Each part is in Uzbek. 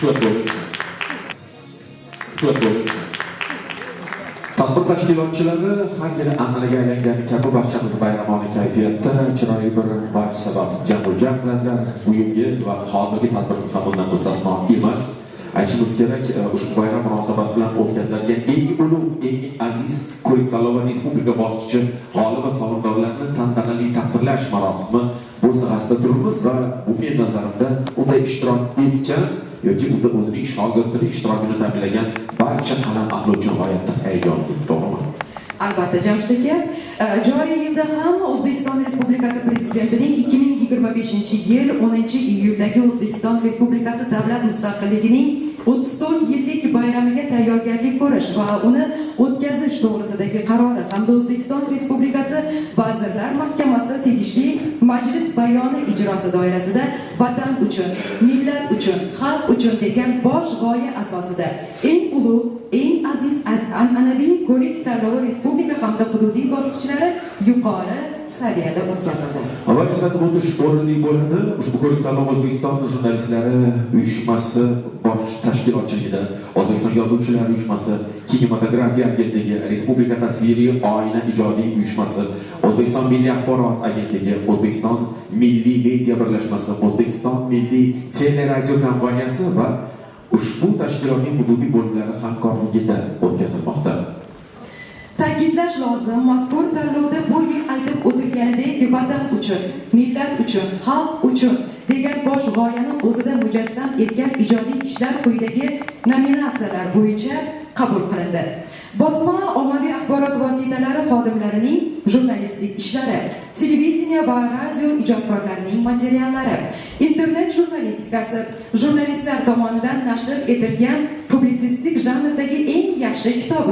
Qutlab qo'ying. Tadbir tashkilotchilari har yili an'anaga aylangani kabi barchamizni bayramona kayfiyatda chiroyli bir vaj sabab jam qiladilar. Bugungi va hozirgi tadbirimiz ham bundan mustasno emas. Aytishimiz kerak, ushbu bayram munosabati bilan o'tkaziladigan eng ulug', eng aziz ko'rik tanlovi respublika bosqichi g'olib va sovrindorlarini tantanali taqdirlash marosimi bo'sag'asida turibmiz va bu men nazarimda unda ishtirok etgan yoki unda o'zining shogirdini ishtirokini ta'minlagan barcha qalam ahli uchun g'oyatda hayajonli, to'g'rimi? Albatta, Jamshid aka, joriy yilda ham O'zbekiston Respublikasi Prezidentining 2025-yil 10-iyuldagi O'zbekiston Respublikasi davlat mustaqilligining 34 yillik bayramiga tayyorgarlik ko'rish va uni o'tkazish to'g'risidagi qarori hamda O'zbekiston Respublikasi Vazirlar Mahkamasi tegishli majlis bayoni ijrosi doirasida Vatan uchun, millat uchun, xalq uchun degan bosh g'oya asosida eng ulug', eng aziz an'anaviy ko'rik tanlovi respublika hamda hududiy bosqichlari yuqori saviyada o'tkazildi. Va eslatib o'tish o'rinli bo'ladi. Ushbu ko'rik tanlov O'zbekiston jurnalistlari uyushmasi bosh tashkilotchiligida O'zbekiston Yozuvchilar uyushmasi, Kinematografiya agentligi, Respublika tasviriy oyna ijodiy uyushmasi, O'zbekiston Milliy axborot agentligi, O'zbekiston Milliy media birlashmasi, O'zbekiston Milliy teleradio kompaniyasi va ushbu tashkilotning hududiy bo'limlari hamkorligida o'tkazilmoqda. Ta'kidlash lozim, mazkur tanlovda bu yil aytib o'tilganidek Vatan uchun, millat uchun, xalq uchun degan bosh g'oyani o'zida mujassam etgan ijodiy ishlar quyidagi nominatsiyalar bo'yicha qabul qilindi. Bosma ommaviy axborot vositalari xodimlarining jurnalistik ishlari, televideniye va radio ijodkorlarining materiallari, internet jurnalistikasi, jurnalistlar tomonidan nashr etilgan publitsistik janrdagi eng yaxshi kitob.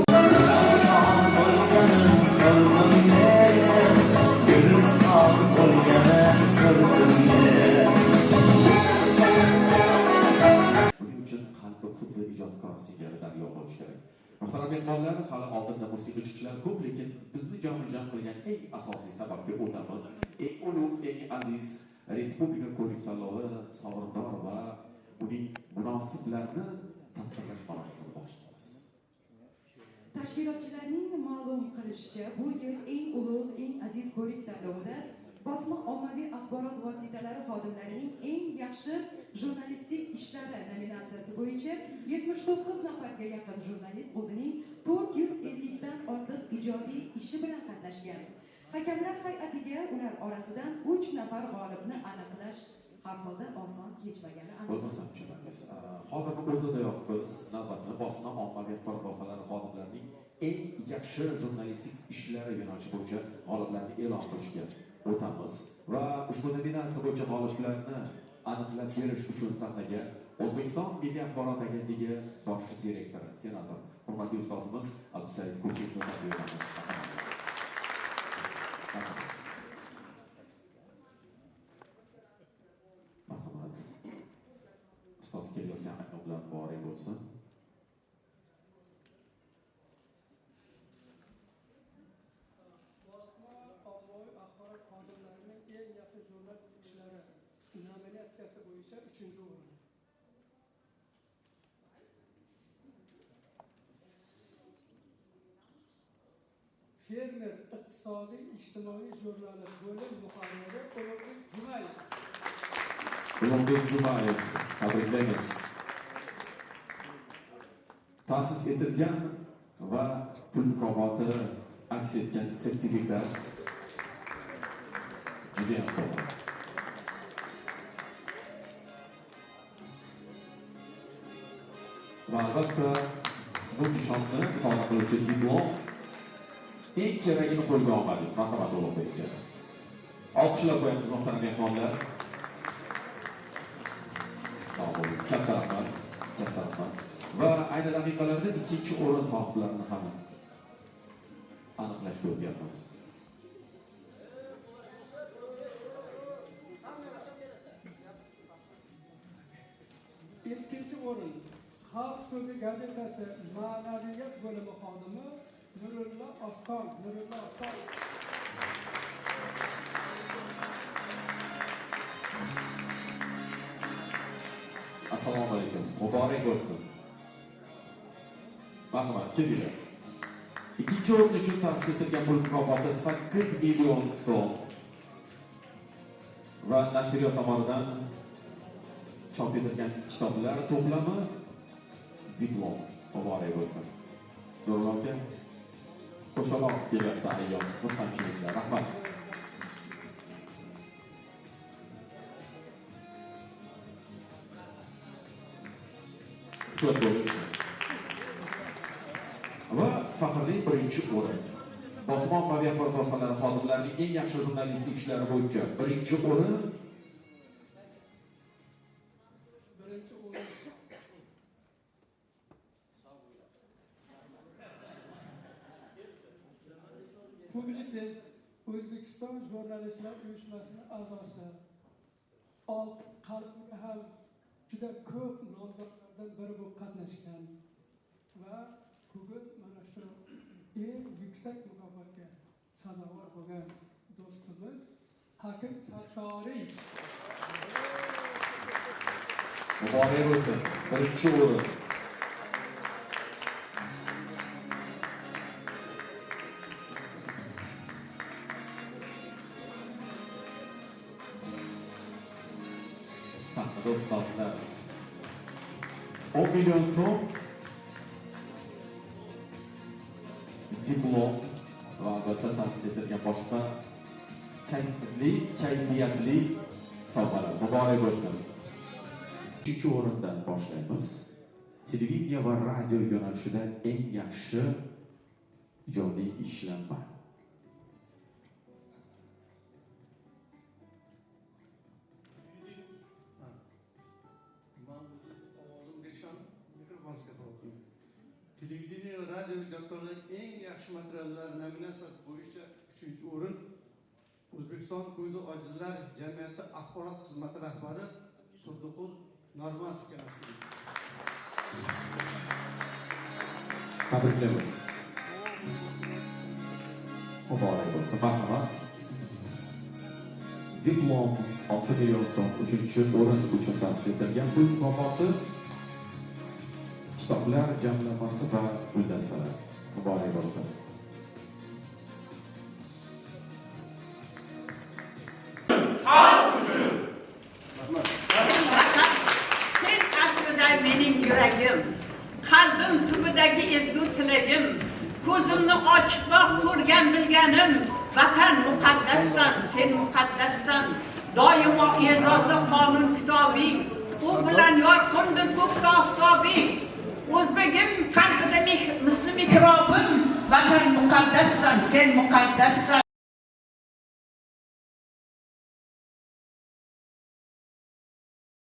Guliston bo'lganin ko'rdim men. Buning uchun qalbi xuddi ijodkor singari daryo bo'lishi kerak. Muhtaram mehmonlar, hali oldinda musiqiy chiqishlar ko'p, lekin bizni jam qilgan eng asosiy sababga o'tamiz. Eng ulug', eng aziz respublika ko'rik tanlovi sovrindor va uning munosiblarini taqdirlash marosimini boshlaymiz. Tashkilotchilarning ma'lum qilishicha, bu yil eng ulug', eng aziz ko'rik tanlovida bosma ommaviy axborot vositalari xodimlarining eng yaxshi jurnalistik ishlari nominatsiyasi bo'yicha 79 nafarga yaqin jurnalist o'zining 450 dan ortiq ijodiy ishi bilan qatnashgan. Hakamlar hay'atiga ular orasidan 3 nafar g'olibni aniqlash har holda oson kechmagani aniq. Bo'lmasam tushunamiz. Hozirni o'zidayoq biz navbatni bosma ommaviy axborot vositalari xodimlarining eng yaxshi jurnalistik ishlari yo'nalishi bo'yicha g'oliblarni e'lon qilishga o'tamiz. Va ushbu nominatsiya bo'yicha g'oliblarni aniqlab berish uchun sahnaga O'zbekiston Milliy axborot agentligi bosh direktori, senator, hurmatli ustozimiz Abdusaid Ko'chiyevni taklif etamiz. Marhamat. Ustoz, kelayotgan ayyomlar muborak bo'lsin. Bosma ommaviy axborot xodimlarining eng yaxshi jurnalistik ishlari nominatsiyasi bo'yicha 3-o'rin. Fermer iqtisodiy ijtimoiy jurnali bo'lim muharriri Ulug'bek Jumayev. Ulug'bek Jumayev, tabriklaymiz. Ta'sis etilgan va pul mukofoti aks etgan sertifikat juda ham to'g'ri. Va albatta bu nishonni ifoda qiluvchi diplom, eng keragini qo'lga olmadingiz. Marhamat, Ulug'bek aka. Olqishlab qo'yamiz, muhtaram mehmonlar. Sog' bo'ling. Katta rahmat. Katta rahmat. Va ayni daqiqalarda ikkinchi o'rin sohiblarini ham aniqlashga o'tyapmiz. Ikkinchi o'rin Xalq so'zi gazetasi ma'naviyat bo'limi xodimi Nurullo Oston. Nurullo Oston. Assalomu alaykum. Muborak bo'lsin. Marhamat, kelinglar. Ikkinchi o'rin uchun ta'sis etilgan pul mukofoti 8 million so'm va nashriyot tomonidan chop etilgan kitoblar to'plami, diplom. Muborak bo'lsin. Nurullo aka, qo'shaloq kelyapti ayyom xursandchiliklar. Rahmat. Ehtiyot bo'ling. Va faxrli birinchi o'rin. Bosma ommaviy axborot vositalari xodimlarining eng yaxshi jurnalistik ishlari bo'yicha birinchi o'rin. Birinchi o'rin publitsist, O'zbekiston Jurnalistlar uyushmasining a'zosi, Oltin qalamga ham juda ko'p nomzodlardan biri bo'lib qatnashgan va bugun mana shu eng yuksak mukofotga sazovor bo'lgan do'stimiz Hakim Sattoriy. Muborak bo'lsin. Birinchi o'rin. Sahnada ustozlar. 10 million so'm, diplom va albatta ta'sis etilgan boshqa kayfli, kayfiyatli sovg'alar. Muborak bo'lsin. Uchinchi o'rindan boshlaymiz. Televideniye va radio yo'nalishida eng yaxshi ijodiy ishlanma. Man ovozimga ishonib mikrofonga to'g'ri. Televideniye va radio ijodkorlarining eng yaxshi materiallar nominatsiyasi bo'yicha 3-o'rin O'zbekiston ko'zi ojizlar jamiyati axborot xizmati rahbari Turdiqul Normatovga nasib etdi. Tabriklaymiz. Muborak bo'lsin. Marhamat. Diplom, 6 million so'm, 3-o'rin uchun ta'sis etilgan pul mukofoti, kitoblar jamlanmasi va guldastalar. Muborak bo'lsin. Sen aslida mening yuragim, qalbim tubidagi ezgu tilagim, ko'zimni ochibroq ko'rgan bilganim, vatan muqaddassan, sen muqaddassan, doimo e'zozda qonun kitobing, u bilan yorqindir ko'kda oftobing. O'zbegim qalbida misli mikrobim, vatan muqaddassan, sen muqaddassan.